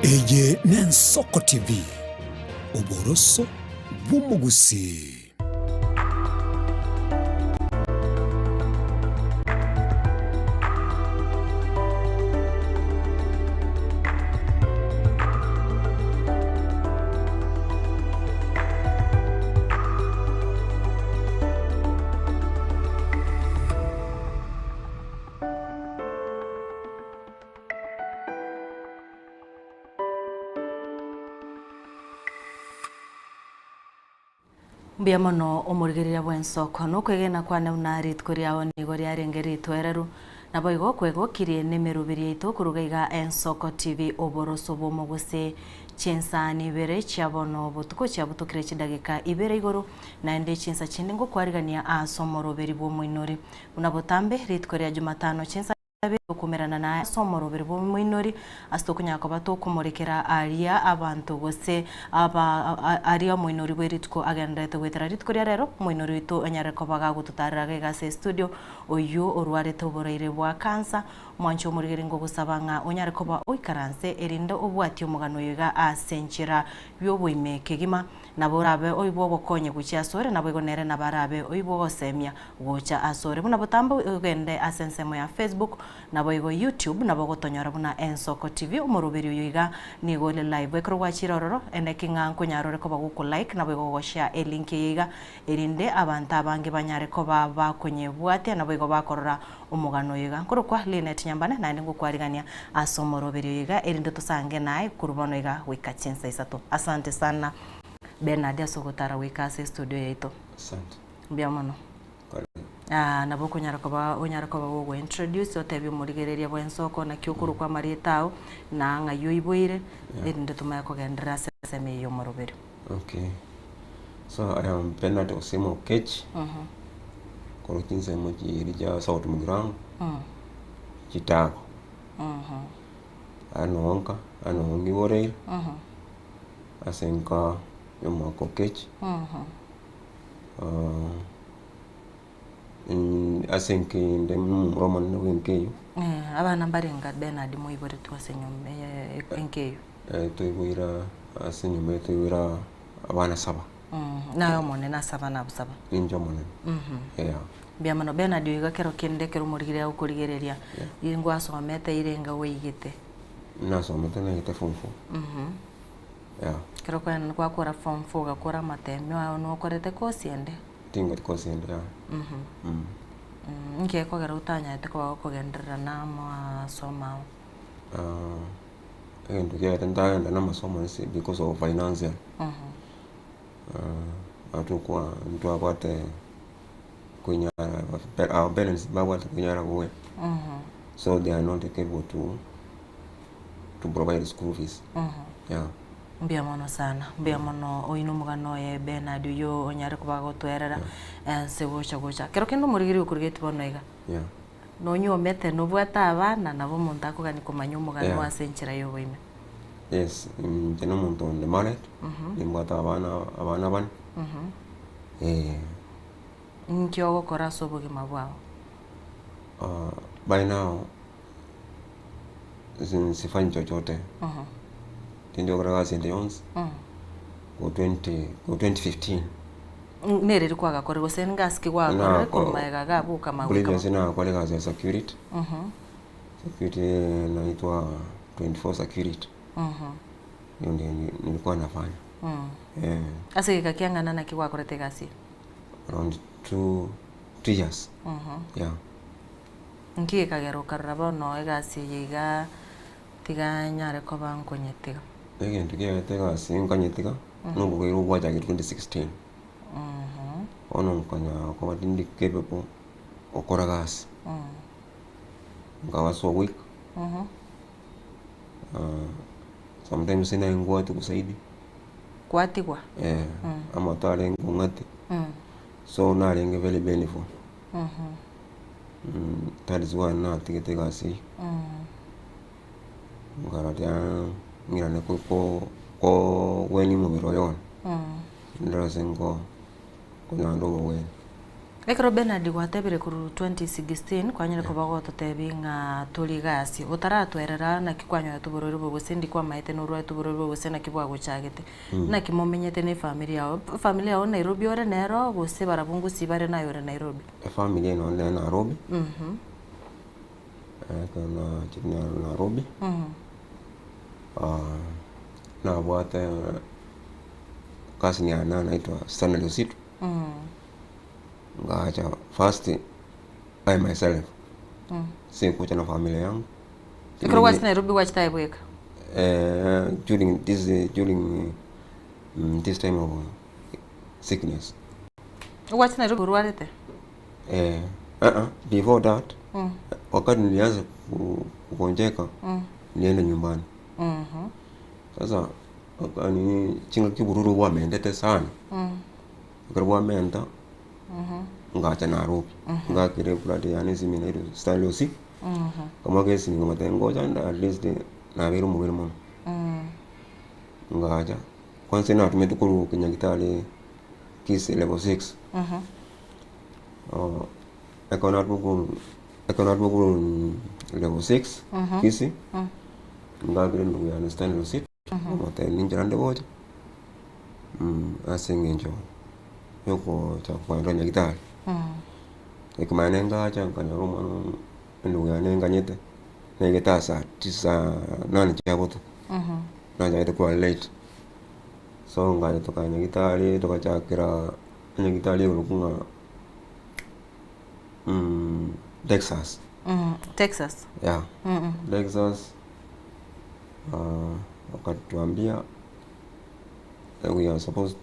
Eye n'Ensoko TV, oboroso bw'omogusii. Mbuya mono omorigereria bw'ensoko, nokwegena kwane buna rituko riao nigo riarenge ritoereru, naboigo kwegokirie nemeroberi yaito koruga iga Ensoko TV oboroso bw'omogusii Chinsani ibere chia bono botuko chiabutokire chidageka ibere igoro, naende chinsa chinde ngokwarigania ase omoroberi bw'omoinori. Buna botambe, rituko ria Jumatano chinsa ibere tokomerana naye ase omoroberi bw'omoinori, ase tokonyara koba tokomorekera aria abanto gose aba aria omoinori bwe rituko agendererete goetera rituko ria rero, omoinori oito onyare koba gagototarera iga iga ase estudio, oyio orwarete oboraire bwa cancer, Omwancho omorigeri ngogosaba ng'a onyare koba oikaranse, erinde obwatie omogano oyo iga ase enchera y'oboime kegima. Nabo orabe oibwe ogokonya gochia asore, naboigo nere nabo arabe oibwe ogosemia gocha asore. Buna botambe ogende ase ensemo ya Facebook, naboigo YouTube, nabo ogotonyora buna Ensoko TV. Omoroberi oyo iga nigo ore live. Ekero gwachire ororo, ene ki ng'a nkonyara ore koba goko like, naboigo gogo share elink eye iga, erinde abanto abange banyare koba bakonyebwatia, naboigo bakorora Omogano oyo iga nkorokwa Linet Nyambane, naende ngokwarigania ase omoroberi oyo iga, erinde tosange naye korwa bono iga goika chinsa isato. Asante sana Bernard ase ogotara goika ase estudio yaito. Asante. Mbuya mono. Karibu. Ah, nabo okonyara koba onyare koba gogo introduce otebie omorigereria bw'ensoko naki okorokwa amarieta ao, na ng'ai oiboire, Yeah. erinde tomanye kogenderera ase ensemo eye y'omoroberi. Okay. So I am Bernard Osimo Okech. Korwa chinsemo chiria chia South Mugirango, Chitago. Aya nonka, aya noo ngiboreire, ase enka ya omwaka Okech. Ase enka eye inde momura omonene bwa enka eywo. Abana mbarenga Bernard moiboretwe ase enyomba eye enka eywo? Toiboire ase enyomba eye toiboire abana saba. Naye omonene ase abana abwo saba? Ninche omonene, yeah. Mbuya mono. Bernard oiga kero kende ekero omorigereria agokorigereria, ngwasomete irenga waigete? Nasomete naigete form four, yeah. Ekero kwakora form four ogakora amatemio ao nokorete course ende? Tingoti course ende yaya. Inki gekogera otanyarete koba gokogenderera na amasomo ao? Egento kiaye ntagenda na amasomo ase because of financial. Atokwa ntwabwate konyara our parents mbabwate konyara goya so they are not capable to to provide school fees yeah. Mbuya mono sana, mbuya mono oyio nomogano oye Bernard oyio onyare koba agotwerera ense gocha gocha. Kero kende omorigereria okorigetie bono iga, Yeah. nonyuomete nobwate abana nabo omonto akogania komanya omogano Yeah. ase enchera ya oboime. Yes, inche na omonto onde married, nimbwate abana abana bane, eh. Ninki ogokora ase obogima bwao? By now, sifanyi chochote, tindi gokora gasi ende yonsi, go 20 go 2015. Nereri kwagakorire gose ngasi ki gwagakorire korwa magega iga abwo okamanya goika Previously nagakora egasi ya security, security naitwa 24 security, hiyo ndio nilikuwa nafanya, eh. Ase egeka kiang'ana naki gwakorete egasi eye? Around two two years, yeah. Nki gekagera okarora bono egasi eye igaa tiga nyare koba nkonyetiga? Egento kiaete egasi nkanyetiga, na oborwaire obwo bwachakire 2016. Bono nkanyara koba tindi capable gokora gasi, nkaba so weak, sometimes naye ngwatigwa zaidi. Gwatigwa? Eh, amato arenge ong'ate, so narenge very painful. That is why natigete egasi eyio. Nkarora riaa ng'irane ko- ko- kogwenia omobere oyo one, ndore ase nko konyora oboweni. Ekero Bernard gwatebire korwa 2016 kwanyare koba ogototebia ng'a tori gasi, otaratwerera naki kwanyorete oborwaire obo gose ndi kwamaete norwarete oborwaire obo gose naki bwagochagete. Naki momenyete na efamiri yao? Efamiri yao Nairobi ore nero gose barabwo ngosii bare naye ore Nairobi? Efamiri eye nonye nere Nairobi, ekero nachire Nairobi, nabwate cousin yane anaitwa Stanley Ositu. Ngacha first by myself sikucha na familia yangu. Ekero gwachete Nairobi gwachete aye bweka? During this during this time of sickness. Ogwachete Nairobi orwarete? Before that wakati nilianza kugonjeka nilienda nyumbani. Sasa nini chingaki obororo bwamendete sana. Ekero bwamenta, ngacha Nairobi, ngakera eflat yane esimi nairwe Stanley Osi, nkamoaka esimi nkamotebia ngocha nde at least nabeire omobere mono. Ngacha, kwanza natumete korwa nyagetari Kisii level six, ekero natuma korwa ekero natuma korwa level six Kisii, ngakera endugu yane Stanley Osi, nkamotebia ninchera nde gocha. Ase eng'encho yogocha kogenda nyagetari, ekemanyererio ngacha nkanyora omwana one endugu yane enganyete, naigete ase saa nane chia botuko, nachagete korwa late, so ngacha tokagenda nyagetari togachakera nyagetari ekorokwa ng'a Texas. Texas. Yeah, Texas wakatuambia we are supposed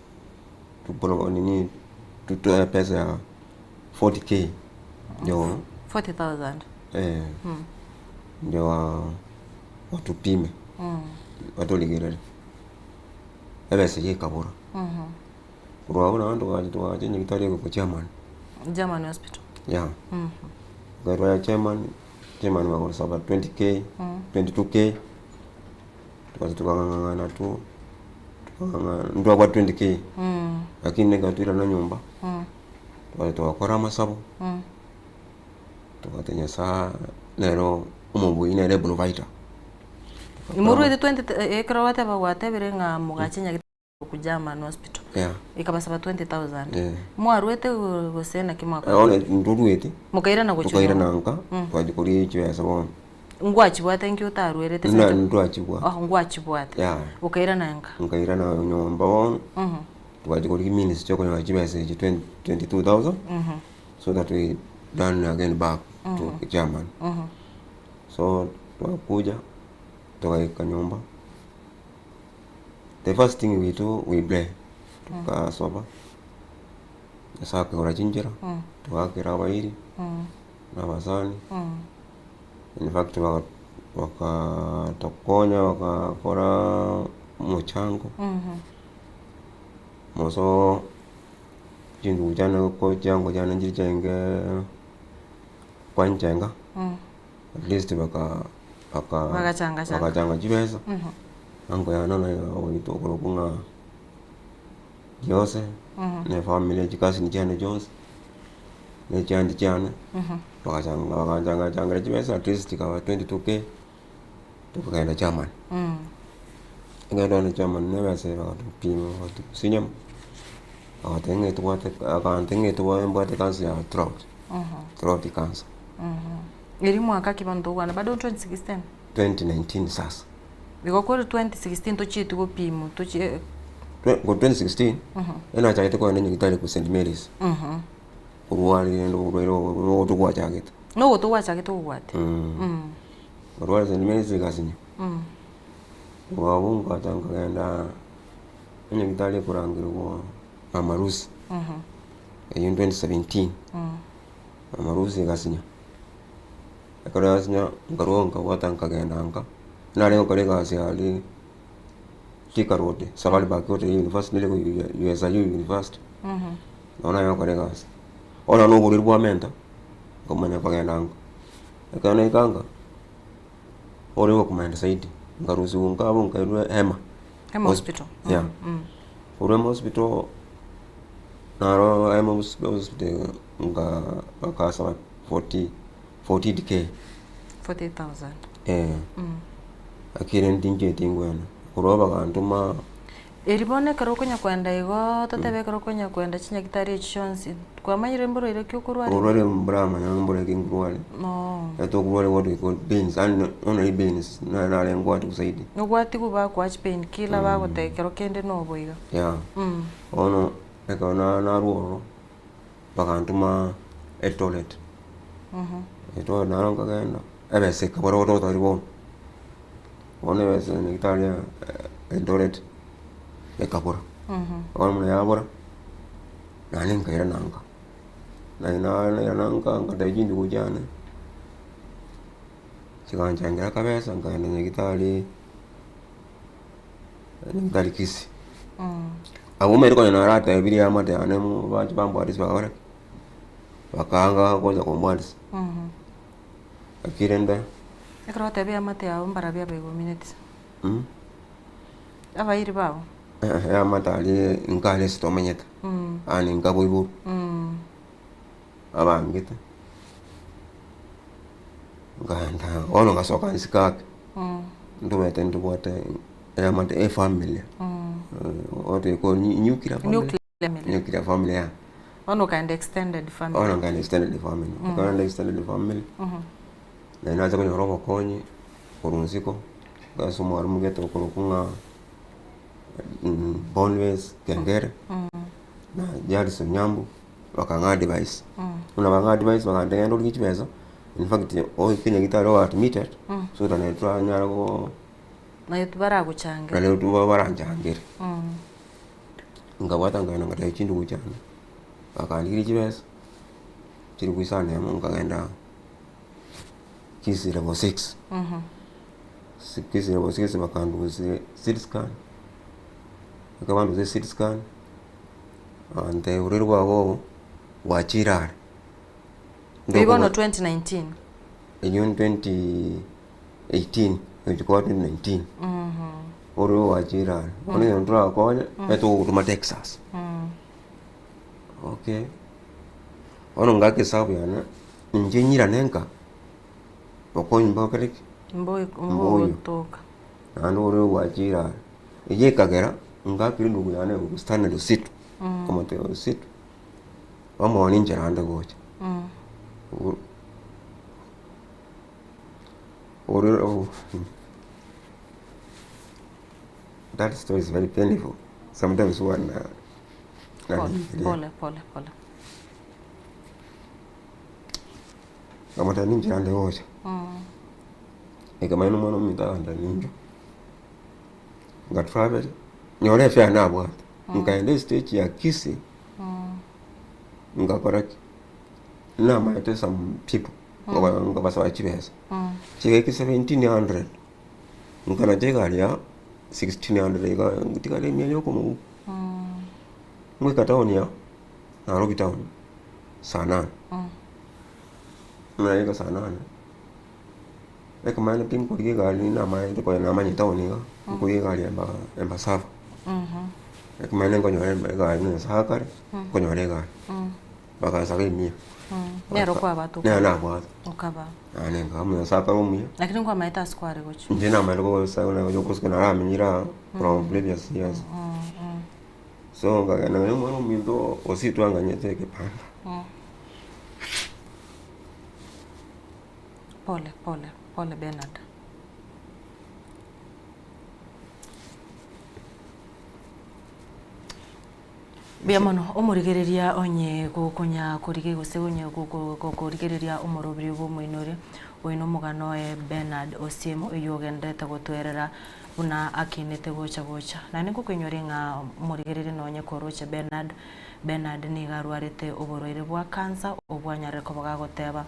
to borrow nini tutoe pesa ya 40k ndio 40,000. eh, ndio watupime watoligerere ebesa eyio ekabura korwa abwo naende togacha togacha nyagetari eye korwa Germany. Germany hospital. Yeah. Ekarwa ya Germany, Germany bagosaba 20k, 22k, tukacha tukang'ang'ana tu, tukang'ang'ana ntwabwate 20k, lakini ekero twairana nyomba, tukacha togakora amasabo, togotebia Nyasaye nere omobui nere eprovider. Morwete 20 ekero gwateba gwatebire ng'a mogache nyagete. Ku German hospital. Yeah. Ekabasaba 20,000. Yeah. Mwarwete gose naki mwakorete? Bono ntorwete. Mokairana gochia Tokairana nka, twachia koria chibesa bono. Ngwachibwate nki otarwerete? Buna ntwachibwate. Oh, ngwachibwate. Yeah. Okairana nka? Nkairana nyomba bono, twachia koria means chiokonyora chibesa echi 22,000, so that we run again back to German. So twakuja, togaika nyomba. The first thing we do, we pray, tokasoba, Nyasaye akaigora chinchera, togakera abairi, na abasani, in fact bakatokonya bakakora omochango, moso chindugu chiane ko chiango chiane nchiri chiaenge kwanchenga, at least baka baka Bagachanga changa. bagachanga chibesa. Ango yane naye ogoitwa okorokwa ng'a Jose, na efamiri chikasini chiane chionsi, na echianti chiane, bagachanga baganchanga changera chibesa at least chikaba 22K, tokagenda Germany. Ekero twagendire Germany na ebesa eye bagatopima bagatosunyama, bagateba ng'a etobwate akantebia ng'a etobwate mbwate cancer ya throat, throat cancer. Erio mwaka ki bono togokwana bado 2016? 2019 sasa. Igo korwa 2016 tochieti gopimwa tochie. Korwa 2016, ekero nachagete kogenda nyagetari korwa St Mary's, korwa rende oborwaire obo nogoto gwachagete. Nogoto gwachagete kogwatia? Korwa St Mary's egasinywa, korwa abwo ngacha nkagenda nyagetari ekorangerigwa Mama Lucy, eywo 2017, Mama Lucy egasinywa. Ekero yasinya nkarwa nkabwata nkagenda nka, narenge gokora egasi aria Thika Road, Safari Park Hotel University nere USIU University, nabo narenge gokora egasi. Bono na oborwaire bwa menta, nkamanya kogenda nka. Ekero naika nka, oborwaire bokamenta zaidi, nkarusiwa nka abwo nkairwa Hema Hema Hospital. Yeah. Korwa Hema Hospital. Naro I'm hospital nga bakasaba 40 40k. 40,000. Eh. Lakini ndincheti ngwena. Korwa bagantoma. Eri bono ekero okonya kwenda igo, totebe ekero okonya kwenda chinyagitari echi chionsi, kwamanyire mborwaire ki okorwaria? Oborwaire mboramanya mborwaire ki nkorwaria. Oo. Ekero tokorwaria what we call pains, yaani only pains nare narengwati zaidi. Nobwatigwe bakoa chipain killer bagotebia kero kende nobo iga. Yeah. Bono ekero na narwa ororo, bagantoma Eldoret. Eldoret naro nkagenda, ebesa ekabora totari bono. Bono ebesa nyagetari ya Eldoret ekabora. Bono buna yabora, naende nkairana nka. Naye nairana nka ngatebia chindugu chiane, chiganchangera akabesa nkaenda nyagetari, nyagetari Kisii. Abwo omanyete konya naratebirie eamate yane bache bambwatisia bagakora ki? Bakaanga gocha kombwatisia. Lakini rende. Ekero gwatebia eamate yao mbarabwo abaigomire tisa? Abairi babo? Eamate aria nka ase tomenyete, yaani nka boiborwa, abangete, nkaenda bono ngasoka nsike ake, ntomanyete ntobwate eamate efamily, what we call nuclear family, Nuclear family. Nuclear family yeah. Bono okaenda extended family. Bono nkaenda extended family, ekero naenda extended family, naende nacha konyora obokonyi korwa nsiko, ase omwalimu gete okorokwa ng'a Bonface Kengere, na Jadson Nyambu, bakang'a advice. Buna bang'a advice bagantebia genda origie chibesa, in fact oike nyagetari obe admitted, so that naye toranyare go Naye baragochangere. naende baranchangere. Nkabwata nkagenda ngatebia chindugu chiane, bakandigeria chibesa, chilifu isano emo nkagenda Kisii level six. Kisii level six bakandusia CT scan, ekero bandusia CT scan, bagantebia oborwaire bwago obo bwachire are. Eywo bono 2019? Eywo 2018 gochia koba 2019. Oborwaire obo bwachire are, bono egento torakonye, etogogotoma Texas. Okay, bono ngaka esabu yane, inche nyirane nka, bokonyi mbokere ki? Mboyo Mboyo. mbogotoka. Naende oborwaire bwachire are, eyio ekagera, ngakera endugu yane korwa Stanley Ositu, nkamotebia Ositu, bono ninchera ande gocha. Oborwaire obo that story is very painful, sometimes huwa na Pole nafikiria. pole pole pole. Nkamotebia ninchera ande gocha. Ekamanya omwana ominto aganta nincho, nga travel, nyora efare nabwate, nkaenda estage ya Kisii, ngakora ki, namaete some people, nkabasaba chibesa, chigaika 1700, nkanacha egari ya 1600 iga tigari emia yokomoguko. Ngoika town ya Nairobi town saa nane. Naika saa nane, ekemanyererio tinkorigia egari namaete konya namanya etown iga, nkorigia egari ya embasava. Ekemanyererio nkonyora egari buna nyasae akare, nkonyora egari, bagansaba emia. Nero kwabate Nero nabwate. Okaba. Naende nkaba buna nyasae akare omuya. Lakini nkwamaete ase kware gochia. Inche namaete kogosa buna gocha naramenyire aa from previous years. So nkagenda nonye omwana ominto gose twanganyete ekepanda. Pole pole pole Bernard. Mbuya mono omorigereria onye gokonya korigia gose onye gokorigereria omorobiri bw'omoino oria oino omogano oye Bernard Osiemo oyio ogenderete gotwerera buna akinete gocha gocha. Naende ngokoinyore ng'a omorigereria nonye koroche Bernard, Bernard nigo arwarete oborwaire bwa cancer obwo anyarire koba gagoteba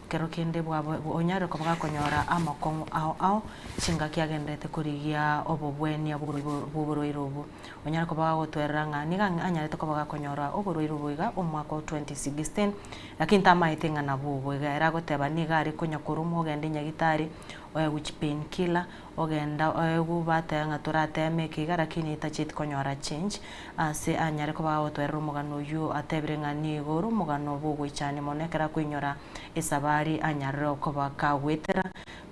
kero kende bwabo onyarire koba gakonyora amakong'u ao ao chingaki agenderete korigia obobwenia bw'oborwaire obwo. Onyare koba gagotwerera ng'a nigo anyarete koba gakonyora oborwaire obo iga omwaka o 2016, lakini tamaete ng'a nabwo obo iga. Ere agoteba nigo are konya koromwa ogende nyagitari. Oegwe chi pain killer, ogenda oegwe bateba ng'a torateme eke iga lakini tacheti konyora change, ase anyare koba agotwerera omogano oyio atebire ng'a nigo ore omogano bwogoichania mono ekero akoinyora esabari anyarire koba kagoetera,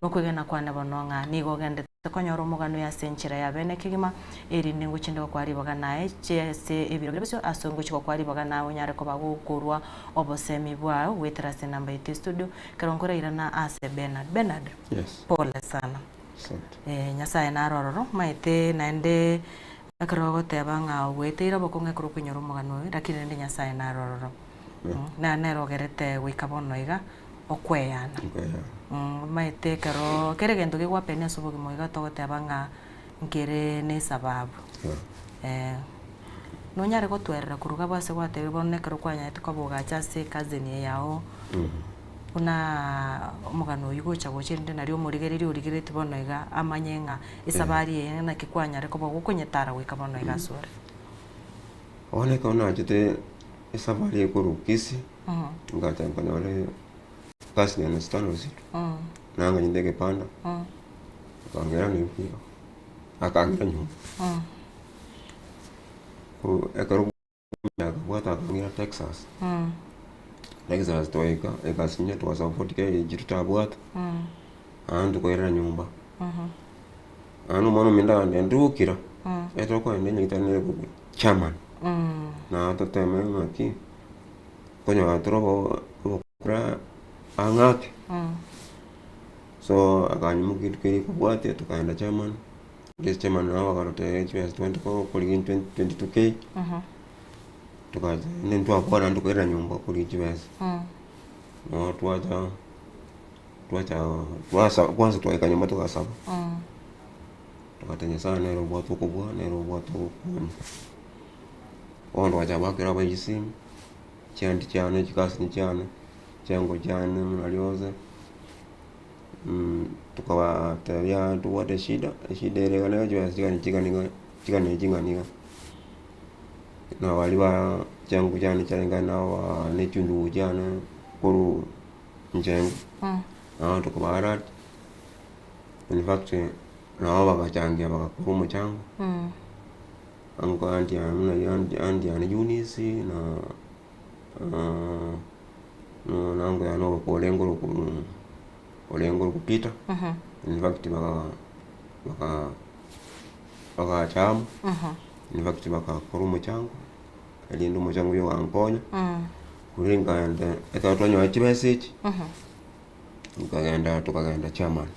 nokwegena kwane bono ng'a nigo ogendete konyora omogano oyo ase enchera ya bene kegima, erinde ngochie nde gokoa ribaga naye ase ebiro bire bosio ase ngochia gokoa ribaga naye onyare koba gokorwa obosemi bwao goetera ase enamba yaito ya estudio, ekero nkorairana ase Bernard. Bernard, Yes. pole sana. Asante. Eh, Nyasaye nare ororo, maete naende ekero ogoteba ng'a ogoeteire obokong'u ekero okoinyora omogano oyo, lakini rende Nyasaye nare ororo. Na nere ogerete goika bono iga, okweyana. Okweyana. Omanyete ekero kera egento gegwapenia ase obogima iga togoteba ng'a nkere na esababu. Nonyare gotwerera korwa abwo ase gwatebire bono ekero kwanyarete koba ogacha ase ecousin eye yago, buna omogano oywo gocha gocha erinde nario omorigereria origereretie bono iga amanye ng'a esabari eye naki kwanyare koba gokonyetara goika bono iga asore. Bono ekero nachete esafari eye korwa Kisii, ngacha nkanyora cousin one Stan Ositu, nanganyete egepanda, akang'ira buya, akang'ira nyomba. Ko ekero akabwata akang'ira Texas, Texas twaika egasinya twasapoti kera echi totabwate, naende tokairana nyomba. Naende omwana ominto akantebia ndokira, ekero tokoenda nyagetari nere chairman, na toteme ng'aki, konyora tore obokora ang'ake. So akanywa kinto keria kobwatia tokaenda chairman, ase chairman nabo bakarotebia chibesa tobwenerete korigia 22K, tokacha naende ntwakwana naende tokairana nyomba korigia chibesa. Nabo twacha twacha twasaba kwanza twaika nyomba togasaba, togatebia nyasaye nere obwate okobua nere obwate ogokonya. Bono twacha goakera abaisimu, chianti chiane chikasini chiane, chiango chiane buna rionsi, tokabatebia tobwate eshida, eshida ere iga niga chibesa chigani chigani iga chigani ching'ana iga. Na baria ba chiango chiane chiarenge nabo ne chindugu chiane korwa nchengo, nabo tokobaa in fact nabo bagachangia bagakora omochango. Uncle aunty yane buna aunty aunty yane Eunice na na uncle yane orenge oroku orenge oroku Peter, in fact baka baka bagacha amo, in fact bagakora omochango, erinde omochango oywo ogankonya, korwa nkaenda ekero twanyora chibesa echi, nkagenda tokagenda chairman,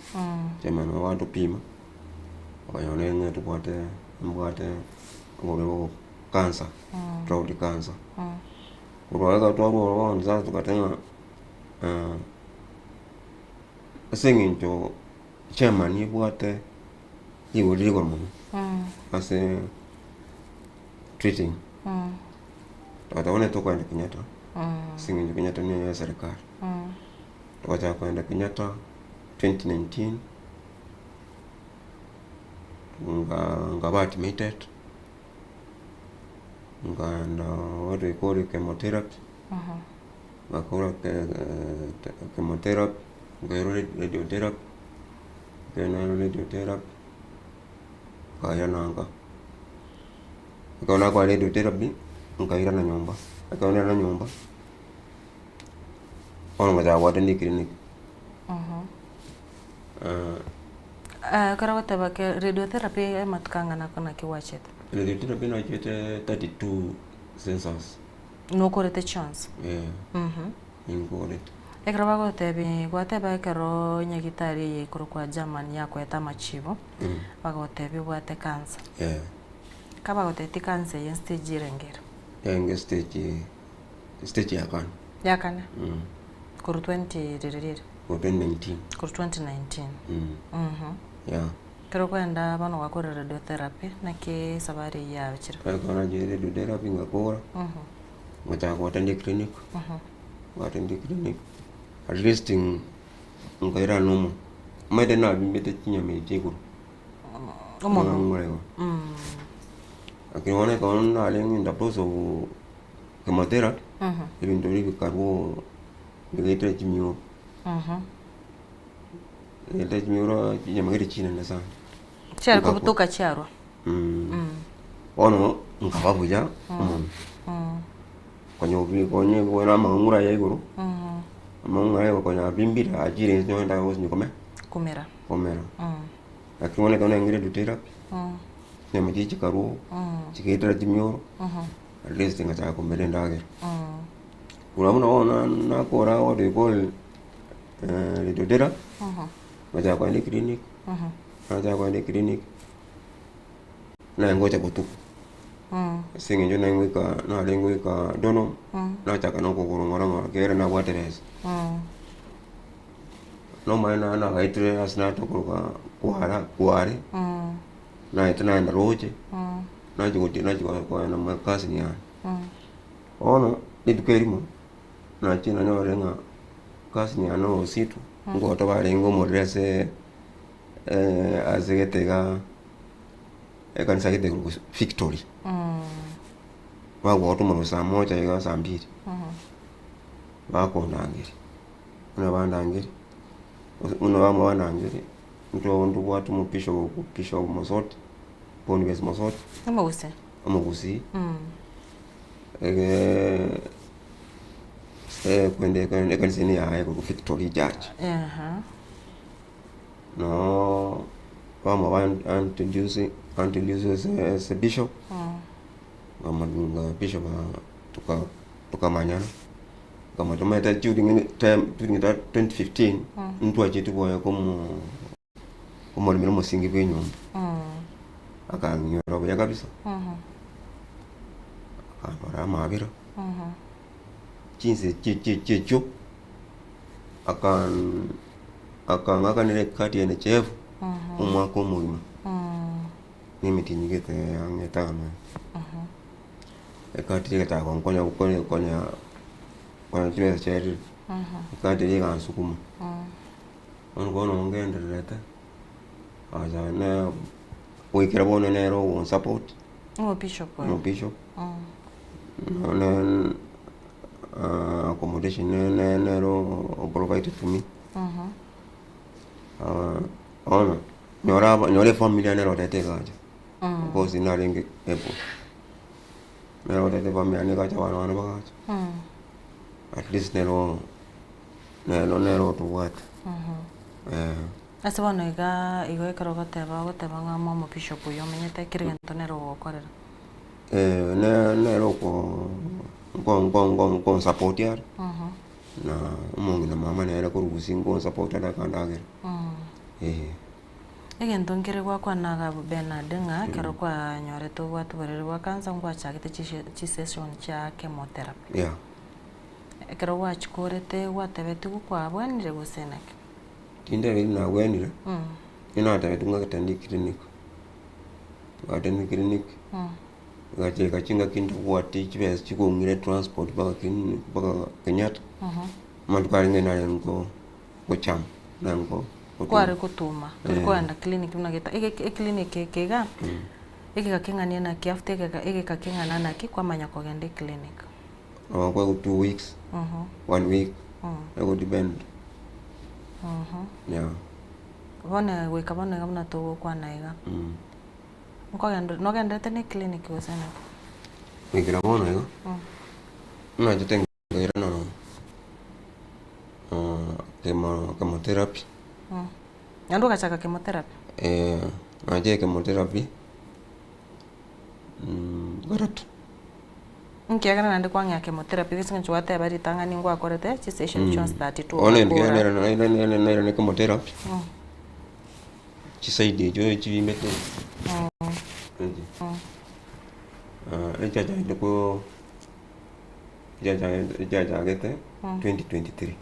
chairman nabo agatopima, akanyora ng'a tobwate mbwate oborwaire bwa cancer, throat cancer. Korwa ekero twarwa ororo bono sasa togateba ng'a ase eng'encho chairman ebwate rigori rigoro mono ase treating, togateba bono tokoenda Kenyatta, ase eng'encho Kenyatta neye eserikari. Togachaka kogenda Kenyatta 2019, nkaba admitted, nkaenda what we call chemotherapy, ngakora chemotherapy, nkairwa radiotherapy, ekero nairwa radiotherapy, nkairana nka. Ekero nakora radiotherapy, nkairana nyomba, ekero nairana nyomba. Bono ngochaka goatenda eclinic. Ekero ogoteba ke radiotherapy amatuko ang'ana ako naki gwachete? Radiotherapy nachete 32 sensors. Nokorete chionsi? Eh, ninkorete. Ekero bagotebia gwateba ekero nyagitari eye ekorokwa German yakoete amachibo, bagotebia obwate cancer. Eh. Kabagotebetie cancer eye stage erenge ere? Yarenge stage stage ya kane. Ya kane? Korwa 20 riri riri? Korwa 2019. Korwa 2019? Yeah. Ekero kwenda bono gwakora radiotherapy, naki esabari eyio yachire? Ekero nachire radiotherapy ngakora, ngachaka goattend eclinic, goattend eclinic, at least nkairana nomo, omanyete nabimbete chinyama echi chia igoro. Omonwe. Omorego. Lakini bono ekero narenge in the process of chemotherapy, ebinto biria bikarwa bigaetera chimioro. Egete chimioro chinyama gete chinene sana. Chiare Nkakwa. kobutoka chiarwa. Bono nkaba buya mono. Konya obi konya bono amang'ura aya igoro, amang'ura aya igoro konya abimbire achire inse nonye ntaka gosinywa kome Komera. komera. Lakini bono ekero naengire radiotherapy, chinyama chiria chikarwa, chigaetera chimioro, at least ngachaka komera endagera. Korwa buna bono na nakora what we call radiotherapy, ngachaka kogenda eclinic, nachaka kogenda eclinic, naye ngocha botuko, ase eng'encho naye ngoika narenge goika Donholm, nachaka na okogoro ng'ora ng'ora ekiagera nabwate besa. Nomanye na nagaetire ase natokoroka kwara kware, naete naenda roche, nachia gochi nachia kogenda mwa ecousin yane. Bono rituko erimo, nachire nanyore ng'a cousin yane ositu, ngotoba barenge omorero ase ase gete igaa ekanisa gete korokwa Victory. Bagwota omorero saa moja iga saa mbili, bakondangeria, buna bandangeria, buna bamobandangeri, intwe ntobwate omobishop bishop Mosoti, Boniface Mosoti. Omogusii. Omogusii, kwende ekanisa eye yaye korwa Victory Church. Noo bamwe ba introduce introduce ase bishop, bishop tokamanyana, nkamanya during time during that 2015, ntwachete konya komo komoremera omosingi bwa enyomba, akang'inyora buya kabisa, akandora amabera, chinse chi chi chiechio, akan akang'akanera ekadi ya NHIF, omwaka omogima, na emetienyi gete ang'e etano iga. Ekadi eria egataka gonkonya gokonya konya konya chibesa chiaerire, ekadi eria egansukuma. Bono bono ngendererete, acha ne goikera bono nere ogonsupport, Omobishop oyo. omobishop, nonye accommodation ne nere o provide to me. Bono, nyora aba nyora efamiri yane nere oreta egacha, because narenge able, nere oreta efamiri yane egacha abana bane bagacha, at least nero. Nero nere otobwate eh. Ase bono iga igo ekero ogoteba ogoteba ng'a momo bishop oyio omenyete kera egento nere ogokorera. Eh, ne nere oko nko nko nko nkonsupport are, na omong'ina mama nere korwa gusii nkonsupport are akandagera, eh. Egento nkere gwakwana iga abwo Bernard ng'a ekero kwanyorete obwate oborwaire bwa cancer ngwachagete chishe chisession chia chemotherapy. Yeah. Ekero gwachikorete gwatebetigwe kwabwenire gose naki? Tindebeti nabwenire, inche natebetigwe ng'a genda eclinic, ngatenda eclinic, ngachiika chingaki ntabwati chibesa chikong'ira etransport mpaka clinic mpaka Kenyatta, amatuko arenge narenge nko gochama nango Kware gotuma, tori kogenda clinic buna geta ege eclinic eke iga, egeka keng'ania naki after egeka egeka keng'ana naki kwamanya kogenda eclinic. Nabo 2 weeks, one week, ego depend. Yeah. Bono goika bono iga buna togokwana iga, nkogenda nogenderete na eclinic gose naki? Goikera bono iga, nachete nkairana chemo chemotherapy. Naende ogachaka chemotherapy? Eh, nachire chemotherapy gatato. Nkiagera naende kwang'ea chemotherapy ase eng'encho gwateba ritang'ani ngwakorete chisession chionsi 32 Bono ogakora. nairane chemotherapy, chiside echio chibimbete echi, echiachagete ko chiachagete 2023,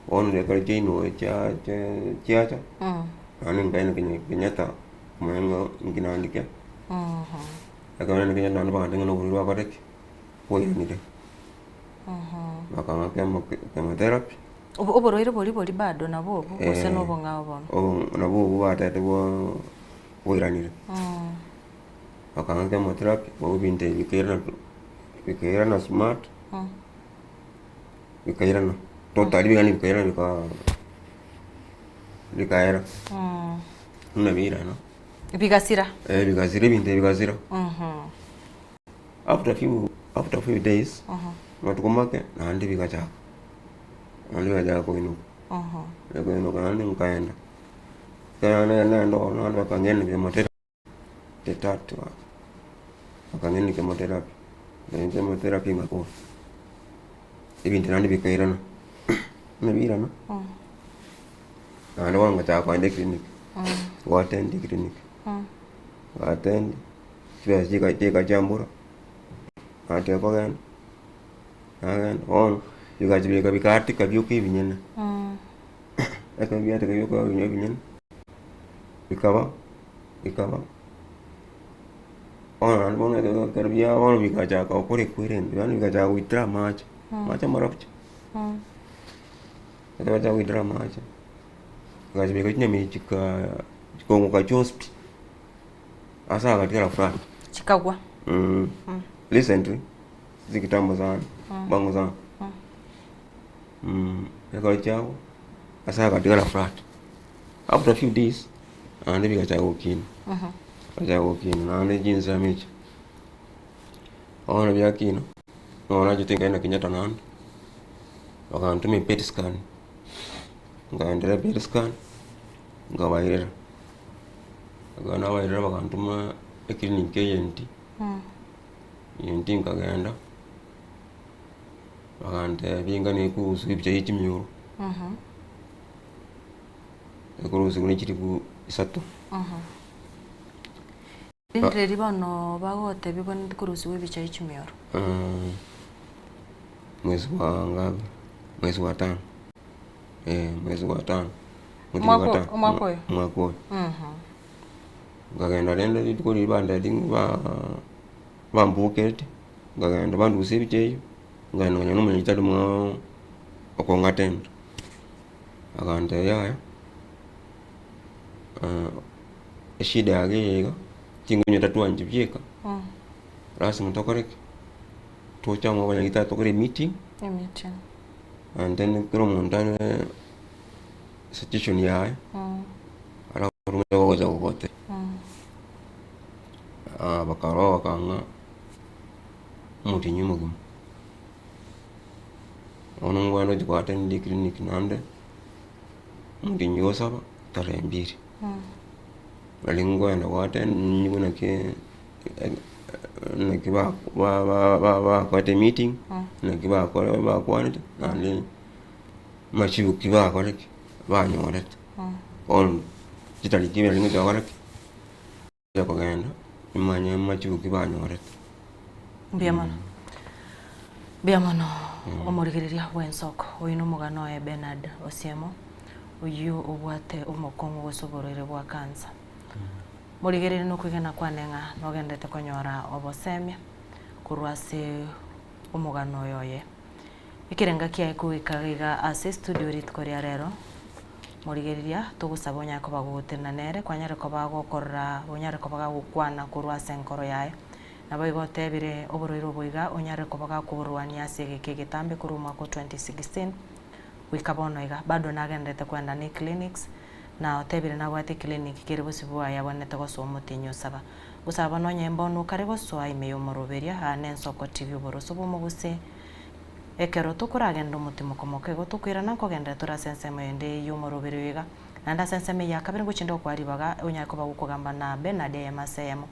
bono ekero chiaino chia chia chiacha, naende nkaenda Kenya Kenyatta komanya ng'a inki nandike. Ekero naende Kenyatta naende bagantebia ng'a noborwaire bwakore ki, bwairanire. Bakang'a chemo chemotherapy. Obo oborwaire boria boria bado nabwo obwo gose na obong'ao bono? Obo nabwo obwo batebete bwa bwairanire. Bakang'a chemotherapy, bono ebinto ebi bikairana bikairana smart, bikairana totally yaani bikairana bikaa. Bikaera. Buna biirana. Bigasira. Eh, bigasira ebinto ebi bigasira. After few, after few days, amatuko make, naende bigachaka, naende bigachaka koinuka. Koinuka naende nkaenda, ekero naenda ororo naende bakang'ina chemotherapy, the third one, bakang'ina chemotherapy, nkaenda chemotherapy ngakora, ebinto naende bikairana, buna biirana, naende bono ngachaka kogenda eclinic, go attend eclinic, nga attend, chibesa chika chikachambura, nateba kogenda, nagenda bono, bigacha bika bikatika bioka ebinyene, ekero biatika bioka ebinyene, bikaba bikaba, bono naende bono ekero ekero bia bono bigachaka gokora ekwerende, yaani bigachaka goitera amache, amache amarabu chi. Ekero bachaka goitera amache, bigacha bika chinyama echi chikaa chikaomoka chionsi pi. Ase agatigara flat. Chikagwa. Recently, si kitambo sana, bwango sana. Ekero chiagwa, ase agatigara flat. After few days, naende bigachaka gokina, bigachaka gokina naende chinsemo echi. Bono biakina, bono nachete nkaenda Kenyatta naende, bakantoma epet scan, nkaenderea pet scan, nkabairera. Ekero nabairera bakantoma eclinic eye ENT, ENT nkagenda, bakantebia inga nekurusia ebicha ya chimioro, ekurusiwa ne chilifu isato. Rinde riria bono bagotebia bwanete korusiwa ebicha ya chimioro. Mwezi wa ngapi? Mwezi wa tano, eh, mwezi wa tano. Omwaka o- omwaka oyo? Omwaka oyo. Nkagenda rende rituko riria bandetie ng'a bambokerete, nkagenda bandusia ebicha eyio, nkagenda nkonya na omonyagitari mwao okong'atenda. Akantebia yaya, eshida yane eye iga, tingonywa tatwanchi bieka, lasima tokore ki? Toche amo abanyagitari tokore emeeting, Emeeting. And then kera omonto are suggestion yaye, alafu ogocha gogotebia. Bakarora bakang'a omotienyi omogima. Bono nkogenda gochia ko attend eclinic naende, omotienyi osaba tarehe mbili. Nari nkoenda go attend ninyigwe naki naki ba- ba- ba- bakorete emeeting, naki bakora bakwanete, naende machibu ki bakora ki, banyorete. Bono chitariki ibere ngocha gokora ki, ngocha kogenda, nimanye machibu ki banyorete. Mbuya mono. Mbuya mono omorigereria bw'ensoko. Oyio nomogano oye Bernard Osiemo, oyio obwate omokong'u gose oborwaire bwa cancer. Morigererie nokwegena kwane ng'a nogenderete konyora obosemia korwa ase omogano oyo oye. Ekerenga kiaye kogoika iga ase estudio rituko ria rero, morigereria togosaba onyare koba gogotenena nere, kwanyare koba gokorora onyare koba gagokwana korwa ase enkoro yaye. Naboigo otebire oborwaire obo iga onyare koba gakoborwania ase egeka egetambe korwa omwaka o 2016 goika bono iga. Bado nagenderete koenda ne eclinics, Na otebire nabwate eclinic kere bosio bwaye abwenerete gosoa omotienyi osaba. Gosaba bono onye mbono okare gosoa ime y'omoroberio aa nensoko TV oboroso bw'omogusii. Ekero tokoragenda omotimoko moke igo tokoirana nkogenderera tore ase ensemo ende y'omoroberio iga. Naende ase ensemo eye ya kabere ngochia nde gokoa ribaga onyare koba gokogamba na Bernard eyemo ase eyemo.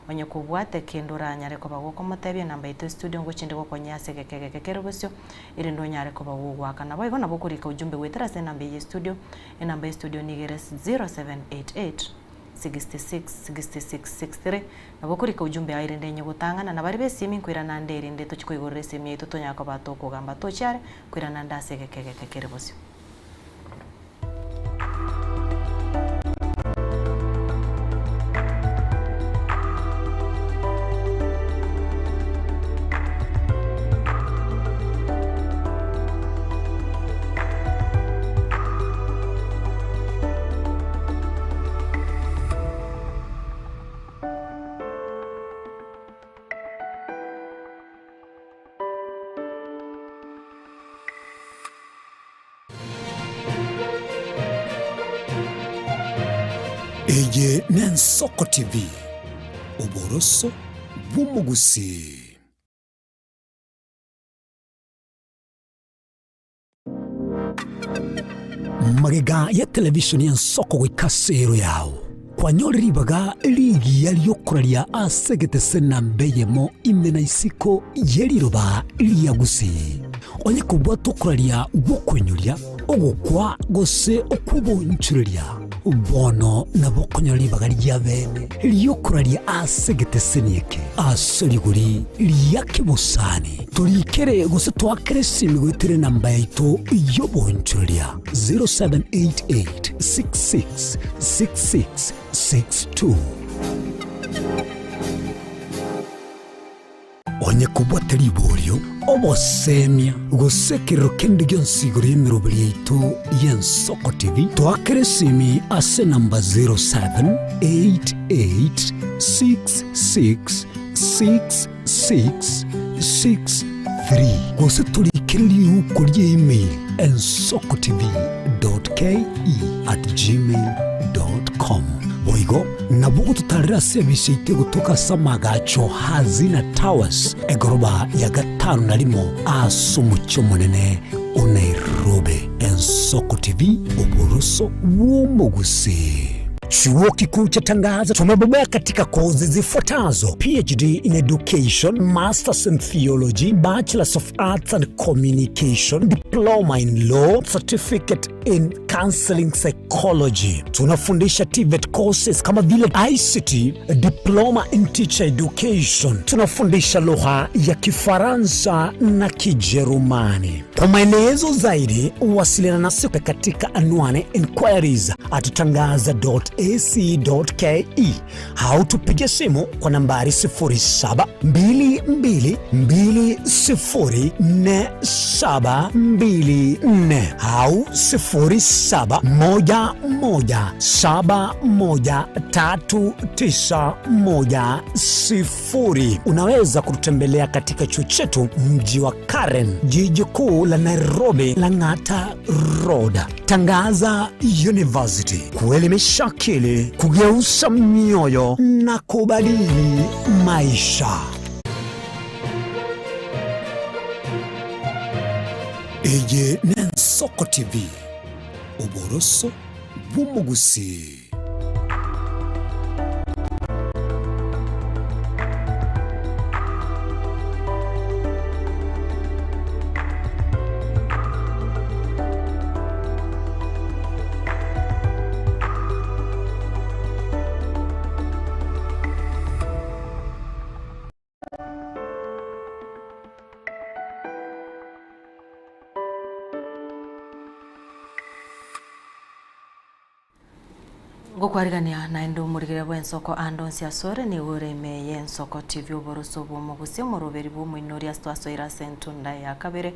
Onye kobwate kende oranyare koba gokomotebia enamba yaito estudio ngochia inde gokonyia ase egeka egeke kere bosio, erinde onyare koba gogoaka. Naboigo nabo okorika ujumbe goetera ase enamba eye estudio, enamba y'estudio nigo ere 0788 66 66 63. Nabo okorika ujumbe yao erinde enye gotang'ana, na baria b'esimi nkoirana nde erinde tochie koigorera esimi yaito tonyare koba tokogamba tochie are, nkoirana nde ase egeka egeke kere bosio. Eye n'Ensoko TV, oboroso bw'omogusii. Magega ya televisheni y'Ensoko goika ase ero yao, kwanyore ribaga rigiya ri'okoraria ase egetese namba eyemo ime na isiko ye riroba ria Gusii. Onye kobwate okoraria gw'okoinyoria, ogokwa gose okw'oboonchoreria, bono nabo okonyora ribaga ria bene ri'okoraria ase egeteseni eke ase rigori ria kebosani. Torikere gose toakere esimi goetera enamba yaito y'oboonchoreria 0788 66 66 62. Onye kobwate riborio, obosemia, gose ekerero kende gionsi igoro y'emeroberi yaito y'Ensoko TV, toakere esimi ase enamba 0788666663 gose torikere riuko rie email ensokotv.ke@gmail.com. Boigo nabo ogototarera ase ebisa yaito egotoka ase amagacho Hazina Towers, egoroba ya gatano na rimo ase omochie omonene o Nairobi. Ensoko TV, oboroso bw'omogusii. Chuo Kikuu cha Tangaza tumebobea katika kozi zifuatazo: PhD in Education, Masters in Theology, Bachelors of Arts and Communication, Diploma in Law, Certificate in Counseling Psychology. Tunafundisha TVET courses kama vile ICT, Diploma in Teacher Education. Tunafundisha lugha ya Kifaransa na Kijerumani. Kwa maelezo zaidi wasiliana nasi katika anwani inquiries at tangaza.ac.ke au tupige simu kwa nambari 0722204724 au 0711713910. Unaweza kututembelea katika chuo chetu mji wa Karen, jiji kuu la Nairobi, Lang'ata Road. Tangaza University, kuelimisha akili, kugeuza mioyo na kubadili maisha. Eye n'Ensoko TV, oboroso bw'omogusii. Ngokwarigania naende omorigereria bw'ensoko ande onsi asore nigo ore ime y'Ensoko TV oboroso bw'omogusia omoroberi bw'omoinori ase twasoire ase entunda ya kabere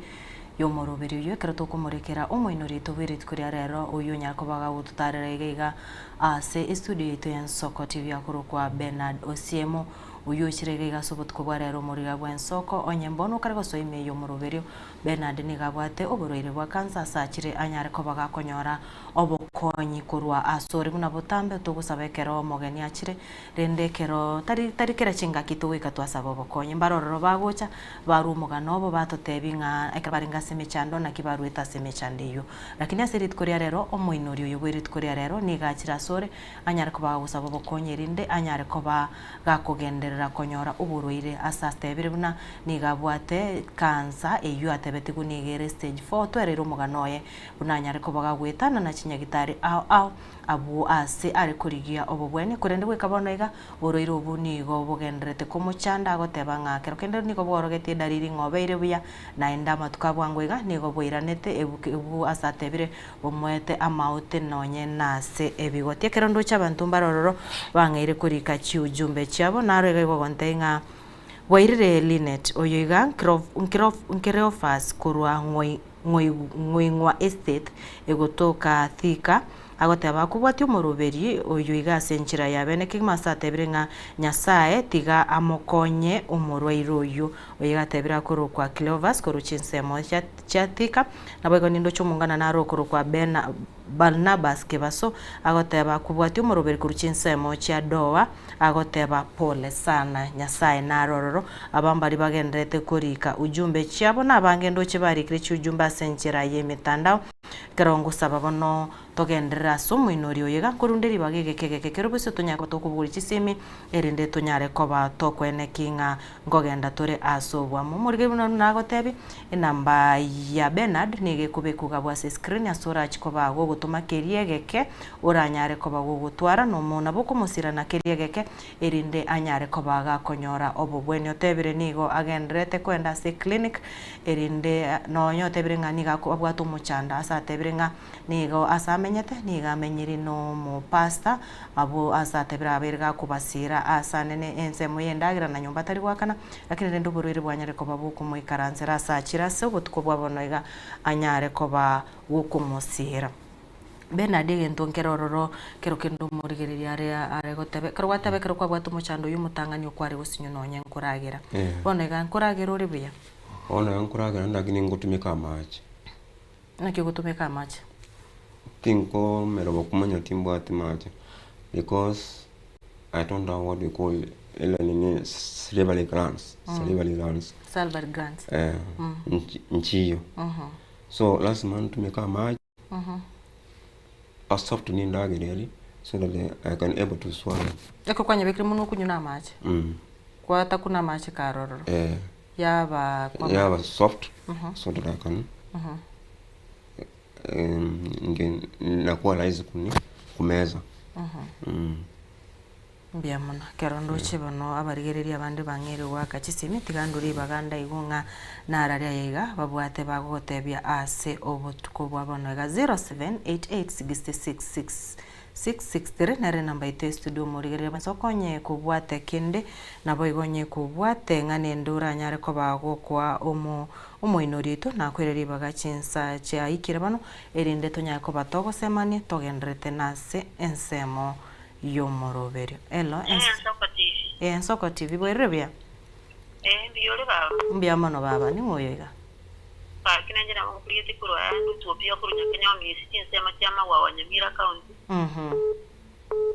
y'omoroberi oyio ekero tokomorekera omoinori oito bwe rituko ria rero oyio onyare koba gagototarera iga iga ase estudio yaito y'Ensoko TV akorokwa Bernard Osiemo oyio oichire iga iga ase obotuko bwa rero omorigereria bw'ensoko onye mbono okare gosoa ime y'omoroberio Bernard nigo abwate oborwaire bwa cancer ase achire anyare koba gakonyora obokonyi korwa asore buna botambe togosaba ekero omogeni achire, rende ekero tari tari kera chingaki togoika twasaba obokonyi. Mbare ororo bagocha, barwa omogano obo batotebia ng'a ekero barenge ase emechando naki baruete ase emechando eyio. Lakini ase rituko ria rero, omoinori oyo bwe rituko ria rero nigo achire asore, anyare koba agosaba obokonyi erinde anyare koba gakogenderera konyora oborwaire ase atebire buna nigo abwate cancer eyio atebetigwe nigo ere stage four, twereire omogano oye Buna anyare koba gagoetana na chinyagitari ao ao abwo aase are korigia obobweni, korende goika bono iga borwaire obwo nigo bogendererete komochanda, agoteba ng'a kero kende nigo bworogetie edariri ng'a obeire buya, naende amatuko a bwango iga nigo bwairanete ebu ase atebire bomoete amaote nonye nase ebigoti. Ekero ndoche abanto mbare ororo bang'eire korika chiujumbe chiabo, naro iga igo ogontebia ng'a bwairire Linet oyo iga Nkireofas korwa ng'oi. Ng'oing'wa Estate egotoka Thika. Agoteba akobwatia omoroberi oyo iga ase enchera ya bene kegima ase atebire ng'a Nyasae tiga amokonye omorwaire oyio. Oyo iga atebire akorokwa Cleophas korwa chinsemo chia Thika. Naboigo nindoche omongwana nare okorokwa Bena Barnabas Kebaso agoteba kobwatia omoroberi korwa chinsemo chia Doa agoteba pole sana Nyasae nare ororo. Aba mbaria bagendererete korika ujumbe chiabo na abange ndoche barikire chiujumbe ase enchera y'emetandao. Ekero ngosaba bono togenderere ase omoinori oyo iga nkorunde ribaga egeke egeke kero bosio tonyare koba tokobogoria chisimi erinde tonyare koba tokoeneki ng'a nkogenda tore ase oboamo. Omorikeri buna nagotebie, enamba ya Bernard nigo ekobekwa iga abwo ase escreen ase orachi koba gogotoma keria egeke oranyare koba gogotwara na omo nabo okomosirana keria egeke erinde anyare koba gakonyora obobweni. Otebire nigo agendererete koenda ase eclinic erinde nonya otebire ng'a nigo abwate omochando ase atebire ng'a Nigo ase amenyete nigo amenyire nomopastor, abwo ase atebire abeire gakobasiira aase anene ensemo y'endagera na nyomba tari goakana, lakini rende oborwaire bwanyare koba bokomoikaransera ase achire ase obotuko bwa bono iga anyare koba gokomosiira. Bernard egento nkere ororo kero kende omorigereria are are goteba ekero gwateba ekero kwabwate omochando oyio omotang'ani okware gosinywa nonye nkoragera. Bono iga nkoragera ore buya? Bono iga nkoragera lakini ngotumeka amache. Naki ogotumeka amache? Tinkomera obokumanya timbwati mache because I don't have what we call ile nini slavery glands, slavery glands. Salivary glands. Eh, nchiyo. So lazima ntumeke amache a soft nindagera eria so that I can able to swallow. Ekero kwanyebekire monwe okunywa na amache? Gwatakuna amache kare ororo? Eh. Yaba kwama. Yaba soft so that I can nge nakuwa rahisi kuni kumeza. Mbuya mono. Ekero ndoche bono abarigereria abande bang'eire goaka chisemi, tiga ndore ribaga ndaigwe ng'a narari aya iga babwate bagogotebia ase obotuko bwa bono iga 0788 666663 nere enamba yaito ya estudio omorigereria bwensi okonye kobwate kende naboigo onye kobwate ng'a nende oranyare koba gokoa omo omoinori oito nakoire ribaga chinsa chiaikire bono erinde tonyare koba togosemania togendererete nase ensemo y'omoroberio. Elo Eh, Ensoko TV. Eh, Ensoko TV bwairire buya? Eh, mbuya ore baba. Mbuya mono baba, ning'o oyo iga? Gaki nainche nabo nkorigetie korwa aya Ethiopia korwa Nyakenya Omisi chinsemo chia Magwagwa Nyamira County.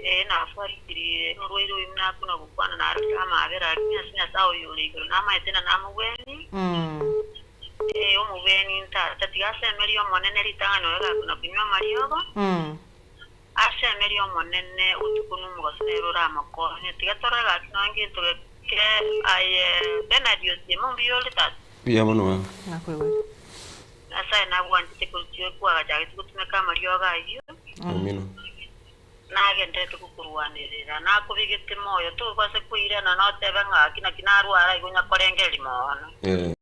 Ee nafuatirire orwaire oyo buna akona gokwana narorire amaabera aria ase Nyasae oyo ore igoro namaete na namobwenie. Ee omobweni ntata tiga asemerie Omonene ritang'ani oyo gakona konywa amariogo. Asemerie Omonene utuko na omogaso nere oramokonye. Tiga torore gaki nonya ngento geke aye Bernard Osiemo mbuya ore tata? Mbuya mono baba. Nakoigwere. Nyasae nagwanchete korwa kwagachagete gotumeka amariogo ayio. Amina. Nagenderete gokorwanerera, nakobegete moyo, tobasa koirana notebe ng'a gaki naki narwara igo nyakorengereria mono. Eh.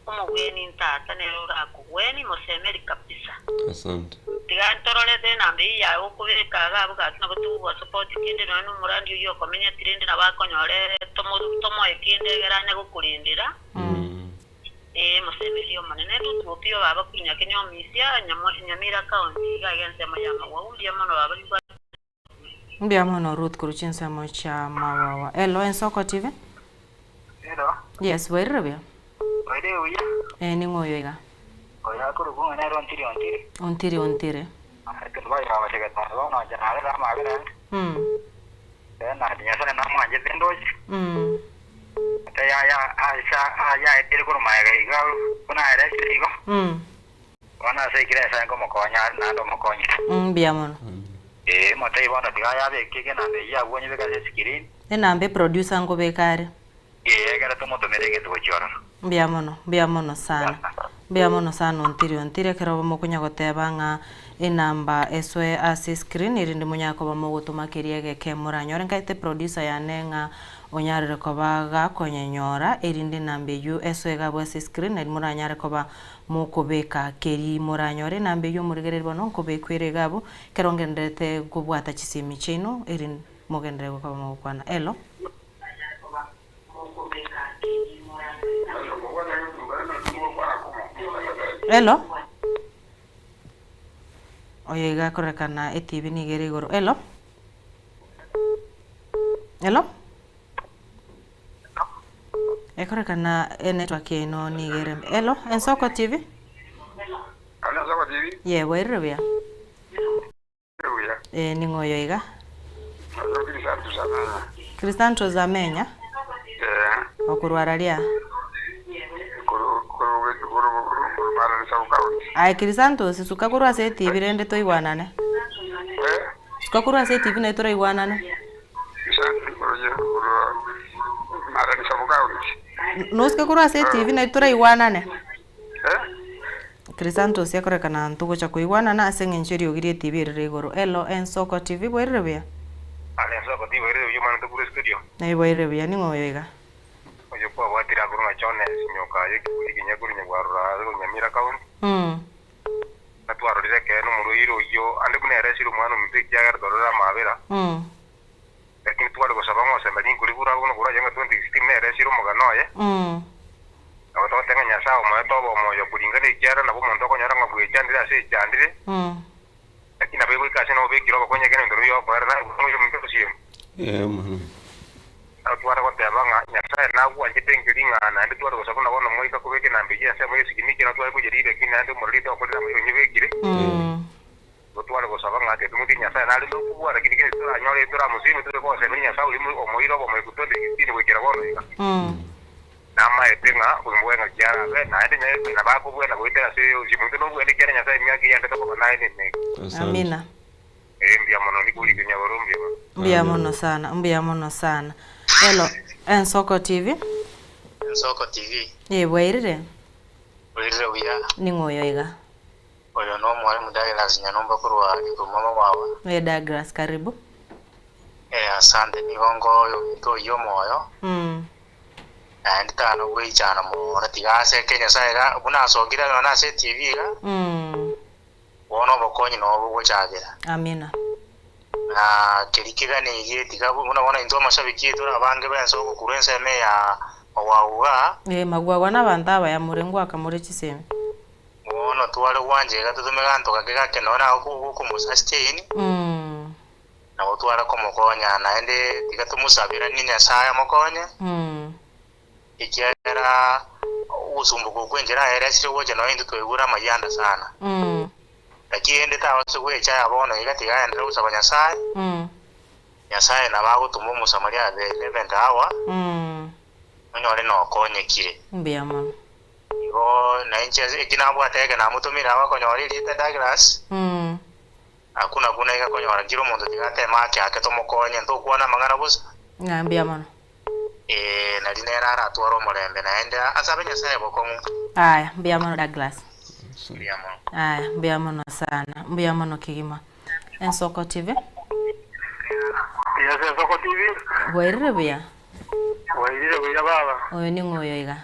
Omogweni ntata nere orakogwenie, mosemeri kabisa. Asante. Tiga ntororete enamba eyio yaye okobeka iga abwo gaki nabo togogosupport kende nonya na omorandi oyio okomenyeti rende nabo akonyore tomo tomoe kende egere anye gokorendera. Ee mosemerie Omonene Ruth Opiyo baba kunya Kenya Omisia Nyamo Nyamira County iga iga ensemo ya Magwagwa mbuya mono baba nigo Mbuya mono Ruth korwa chinsemo chia Mawawa. Hello Ensoko TV. Hello. Yes, bwairire buya? Bwairire buya. Eh, ning'o oyo iga? Oyo akorokwa ng'a nere Ontiri Ontiri. Ontiri Ontiri. Ekero bairabachegete bono inche narere amabera ande. Eh, naende Nyasae namwanchete ndoche. Ate yaya asa ayaetire korwa magega iga buna aeresire igo. Bono ase ekero Nyasae nkomokonya are naende omokonyire. Mbuya mono. Ee, motebie bono tiga ayabeke enamba eyio abwo onyebeke ase escreen. Enamba eproducer nkobeka are. Ee, ekero tomotomere egento gochia ororo. Mbuya mono, mbuya mono sana. Mbuya mono sana ontiri ontiri ekero mokonya goteba ng'a enamba esoe ase escreen erinde monyare koba mogotoma keria egeke moranyore. Nkaete producer yane ng'a onyarire koba gakonyenyora erinde enamba eyio esoe iga abwo ase escreen nari moranyare koba mokobeka keria moranyore. Enamba eyio omorigereria bono nkobekwa ere iga abwo ekero ngendererete kobwata chisimi chiaino erinde mogenderere koba mogokwana. Hello. Hello. Oyo iga akorekana etibi nigo ere igoro. Hello? Hello? Ekorekana enetwork yaino nigo ere mbe. Hello, Ensoko TV? Alo Ensoko TV? Ye, bwairire buya? Buya. Eh, ning'o oyo iga? Oyo Crisantus Amenya. Crisantus Amenya? Eh. Okorwara ria? Koru koru koru koru Marani Sub County. Aye Crisantus, suka korwa ase etibi rende toigwanane. Eh? Suka korwa ase etibi naye toraigwanane. Marani Sub County. Nosuke korwa ase etibi naye toraigwanane. Eh? Crisantus ekorekana ntogocha koigwanana ase eng'encho eriogi ria etibi erire igoro. Hello, Ensoko TV, bwairire buya? Alo Ensoko TV, bwairire buya omwana tokure studio. Naye bwairire buya, ning'o oyo iga? Oyo kwabwatire akorwa ng'a Jones Nyoka aye ekeburi ekinya korwa Nyabwarora ase korwa Nyamira County. Natwarorire ekeene omorwaire oyio ande buna ere esire omwana ominto ekiagera twarorire amabera. Lakini tware gosaba ng'a osemeri nkorigure abwo buna korwa ng'a 2016 nere esire omogano oye. Nabo togoteba ng'a Nyasae omoete obe omoyo koringana ekiagera nabo omonto okonyora ng'a bwechandire ase echandire. Lakini nabo egoika ase nobekire obokonyi ekero ebinto biria biokoerera, omoyo ominto gose. Ee, Omonene. Nabo tware goteba ng'a Nyasae nagwanchete enchera ing'ana, naende tware gosaba buna bono moika kobeka enamba eyio ensemo y'esigini, ekiagera tware koyerira lakini naende omorero itokorire amaiso onyebekire. Igo tware gosaba ng'a tetumotie Nyasae nare nokobua, lakini kende toranyore etoramosimie tore gosemeria Nyasae oria omoire obomoeku 2016 goikera bono iga. Namaete ng'a obogima bwaye ng'aki arabe, naende nyaye nabo akobwena goetera ase omonto nobwene, ekiagera Nyasae emiaka eyio aendete koba naye nemenge. Amina. Ee, mbuya mono, nikorike nyaboro, mbuya mono. Mbuya mono sana, mbuya mono sana. Hello, Ensoko TV. Ensoko TV. Ee, bwairire? Bwairire buya. Ning'o oyo iga? Oyo nomwalimu Douglas Nyanumba korwa Kigoma Magwagwa. Ee, Douglas, karibu. Ee, asante, nigo nkoa ominto oyio omoyo. Naende tana goichana mono, tiga aseke Nyasae iga, buna asokire nonya ase etibi iga. Bono obokonyi noo bogochakera. Amina. Na keria keganeirie tiga buna bono intwe amashabiki aito tore abange b'ense ogokurwa ensemo eye ya Magwagwa. Ee, Magwagwa nabanto abaya more ngwaka more chisemi. Bono tware gwancha iga totome ganto gake gake nonya nago gokomosustain. Nabo tware komokonya naende tiga tomosaberanie Nyasae amokonye. Ekiagera ogosumboka okwo enchera aye esire gocha nonya intwe twaigure amayianda sana. Lakini rende tabasa gwechaya bono iga tiga aenderere gosaba Nyasae, Nyasae nabo agotoma Omosamaria at the eleventh hour, onyore nokonyekire. Mbuya mono. Igo nainche ase eki nabwate eke namotomire nabo akonyora erieta Douglas, akuna buna iga akonyora kera omonto tiga ateme ake ake tomokonye ntokwana amang'ana bosa. Ng'a mbuya mono. Ee, nari nere aratware omorembe naende asabe Nyasae bokong'u. Aya, mbuya mono Douglas. Mbuya mono. Aya, mbuya mono sana, mbuya mono kegima. Ensoko TV. Yes, Ensoko TV. Bwairire buya? Bwairire buya baba. Oyo ning'o oyo iga?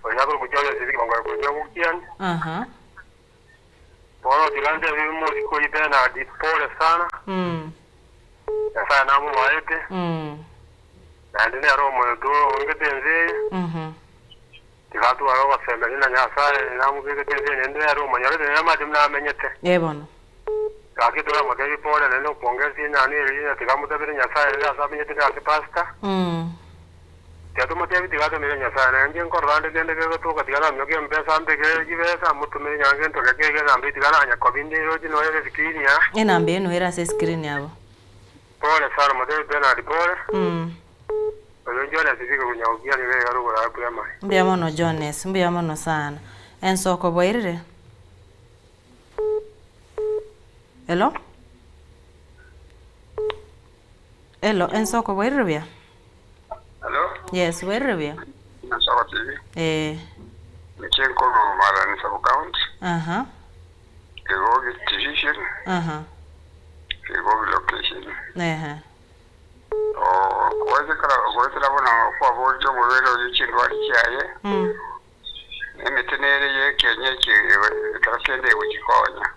Oyo akore gochia ase ebigongo gochia gokiani. Aha. Bono tiga ntebie omosike oyio Bernard pole sana. Nyasae namobaete, naende nere omonto oongete ense eye. Tiga atware ogosemeria na Nyasae namobegete ense eye, naende nere omonyorete nere amache buna amenyete. Ee bono. Gaki toramotebie pole naende okong'esia enyani eria ng'a tiga amotabere Nyasae ere ase amenyete na ase pastor. Tiga tomotebi tiga atomere Nyasae, na inche nkorora ande kende kegotoka tiga namioke embesa mbeke chibesa motomere nyaga gento geke iga enamba eye tiga nanya kobinde eroche noyo ere escreen aa. Enamba eye noyo ere ase escreen yabo. Pole sana motebi Bernard pole. Oyo Jones bika konyagokia nigo iga rogoro aa primary. Mbuya mono Jones, mbuya mono sana. Ensoko bwairire? Hello? Hello, ensoko bwairire buya? Hello? Yes, bwairire buya? Ensoko TV. Eh. Inche nkorwa Marani Sub County. Aha. Kegogi Division. Aha. Kegogi Location. Ehe. Goetera goetera buna kwaboretie omorwaire oyo chindwari chiaye. Emete nere y'ekienyeji ekero kende egochikonya.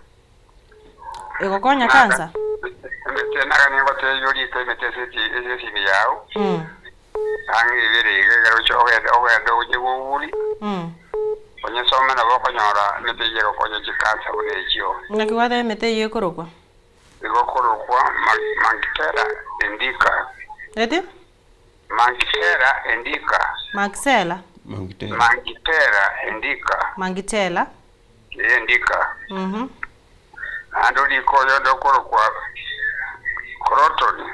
Egokonya kansa? Emete naga ningotebia orite emete ase ase esimi yao. Ang'e ibere iga ekero oche ogende ogende onye goguri. Onyesome nabo. Nabo okonyora emete eyio egokonya chikansa buna echio. Naki gwateba emete eyio ekorokwa? Igokorokwa Mangitera Endika. Eti? Mangitera Endika. Maxela? Mangitera. Mangitera Endika. Mangitela? Ee, Endika. Mhm. Naende oriko oyonde okorokwa Croton.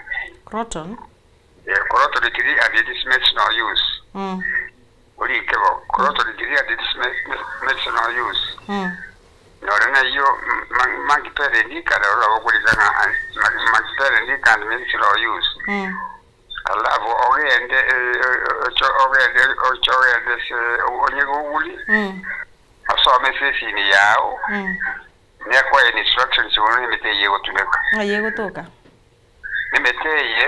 Croton? Eh, Croton tree and its medicinal use. Orike bo, Croton tree and its medicinal use. Nore neyio Mangitera Endika nero nabo okorika ng'a Mangitera Endika and medicinal use. Alafu ogende oche ogende oche ogende ase onyeguguli osome ase esini yao nekoe instructions buna emete eye egotumeka. Ng'ai egotoka? Emete eye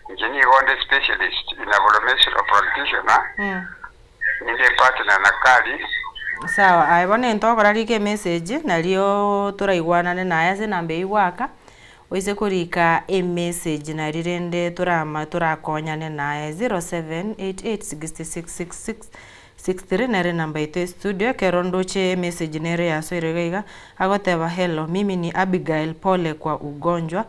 inche nigo nde specialist in agronomical practitioner ninde partner na Kali. Sawa, aye bono intwe ogokora rika emessage nario toraigwanane naye ase enamba eywo gwaka, oise korika emessage nari rende torama torakonyane naye 0788666663 nere enamba yaito ya estudio, ekero ndoche emessage nere yasoire iga iga, agoteba hello mimi ni Abigail pole kwa ugonjwa.